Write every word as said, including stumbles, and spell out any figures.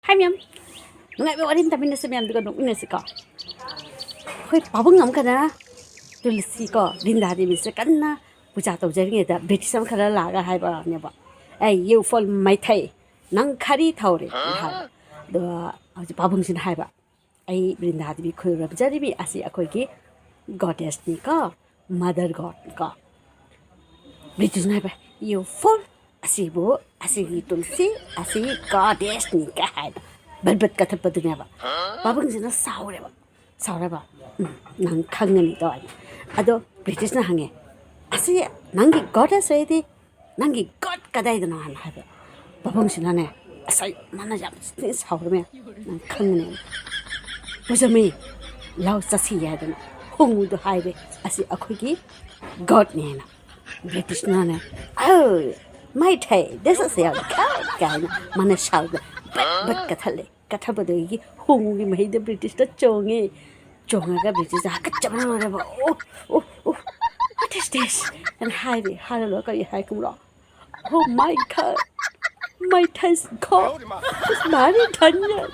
ꯍꯥꯏ ꯃꯌꯥꯝ, ꯅꯨꯡꯉꯥꯏꯕ ꯋꯥꯔꯤ ꯑꯃ ꯇꯥꯃꯤꯟꯅꯁꯤ ꯃꯌꯥꯝꯗꯨꯒ ꯅꯣꯛꯃꯤꯟꯅꯁꯤꯀꯣ꯫ ꯑꯩꯈꯣꯏ ꯄꯥꯕꯨꯡ ꯑꯃꯈꯛꯅ ꯇꯨꯂꯁꯤ ꯀꯣ, ꯕ꯭ꯔꯤꯟꯗꯥ ꯗꯦꯕꯤꯁꯦ ꯀꯟꯅ ꯄꯨꯖꯥ ꯇꯧꯖꯔꯤꯉꯩꯗ ꯕ꯭ꯔꯤꯇꯤꯁ ꯑꯃꯈꯛꯅ ꯂꯥꯛꯑꯒ ꯍꯥꯏꯕꯅꯦꯕ, "ꯑꯩ, you fool ꯃꯩꯊꯩ, ꯅꯪ ꯈꯔꯤ ꯊꯧꯔꯦ?" ꯍꯥꯏꯕ꯫ ꯑꯗꯣ ꯍꯧꯖꯤꯛ ꯄꯥꯕꯨꯡꯁꯤꯅ ꯍꯥꯏꯕ, "ꯑꯩ ꯕ꯭ꯔꯤꯟꯗꯥ ꯗꯦꯕꯤ ꯈꯣꯏꯔꯝꯖꯔꯤꯕꯤ ꯑꯁꯤ ꯑꯩꯈꯣꯏꯒꯤ ꯒꯣꯗꯦꯁꯅꯤꯀꯣ, ꯃꯗꯔ ꯒꯣꯗꯅꯤꯀꯣ꯫" ꯕ꯭ꯔꯤꯇꯤꯁꯅ ꯍꯥꯏꯕ, "You fool, ꯑꯁꯤꯕꯨ, ꯑꯁꯤꯒꯤ ꯇꯨꯜꯁꯤ ꯑꯁꯤ ꯒꯣꯗꯦꯁꯅꯤ" ꯀꯥꯏ ꯍꯥꯏꯅ ꯕꯠ ꯕꯠ ꯀꯠꯊꯠꯄꯗꯨꯅꯦꯕ꯫ ꯄꯥꯕꯨꯡꯁꯤꯅ ꯁꯥꯎꯔꯦꯕ, ꯁꯥꯎꯔꯦꯕ꯫ "ꯎꯝ, ꯅꯪ ꯈꯪꯒꯅꯤꯗꯣ" ꯍꯥꯏꯅ꯫ ꯑꯗꯣ ꯕ꯭ꯔꯤꯇꯤꯁꯅ ꯍꯪꯉꯦ, "ꯑꯁꯤ ꯅꯪꯒꯤ ꯒꯣꯗꯦꯁ ꯑꯣꯏꯗꯤ ꯅꯪꯒꯤ ꯒꯣꯗ ꯀꯗꯥꯏꯗꯅꯣ?" ꯍꯥꯏꯅ ꯍꯥꯏꯕ꯫ ꯄꯥꯕꯨꯡꯁꯤꯅꯅꯦ, ꯑꯁ, ꯑꯩ, ꯃꯥꯅ ꯌꯥꯝ ꯊꯤꯅ ꯁꯥꯎꯔꯝꯃꯦ, ꯅꯪ ꯈꯪꯒꯅꯦꯕ꯫ "ꯄꯨꯖꯝꯃꯤ, ꯂꯥꯎ ꯆꯠꯁꯤ" ꯍꯥꯏꯗꯅ ꯍꯣꯡꯉꯨꯗꯣ ꯍꯥꯏꯔꯦ, "ꯑꯁꯤ ꯑꯩꯈꯣꯏꯒꯤ ꯒꯣꯗꯅꯦꯅ"꯫ ꯕ꯭ꯔꯤꯇꯤꯁꯅꯅꯦ, "Oh, Meitei, this is your god" ꯀꯥꯏꯅ ꯃꯥꯅ ꯁꯥꯎꯗ ꯕꯠ ꯕꯠ ꯀꯠꯊꯠꯂꯦ꯫ ꯀꯠꯊꯠꯄꯗꯒꯤ ꯍꯣꯡꯉꯨꯒꯤ ꯃꯍꯩꯗ ꯕ꯭ꯔꯤꯇꯤꯁꯇ ꯆꯣꯡꯉꯦ꯫ ꯆꯣꯡꯉꯒ ꯕ꯭ꯔꯤꯇꯤꯁꯇ ꯍꯥꯀꯠꯆꯕꯅ ꯂꯣꯏꯔꯕ꯫ "Oh, oh, oh, what is this?" ꯍꯥꯏꯔꯦ꯫ ꯍꯥꯏꯔꯒ ꯀꯔꯤ ꯍꯥꯏ ꯈꯪꯕ꯭ꯔꯣ? "Oh my God, ꯃꯩꯊꯩ ꯈꯣ, it's very dangerous,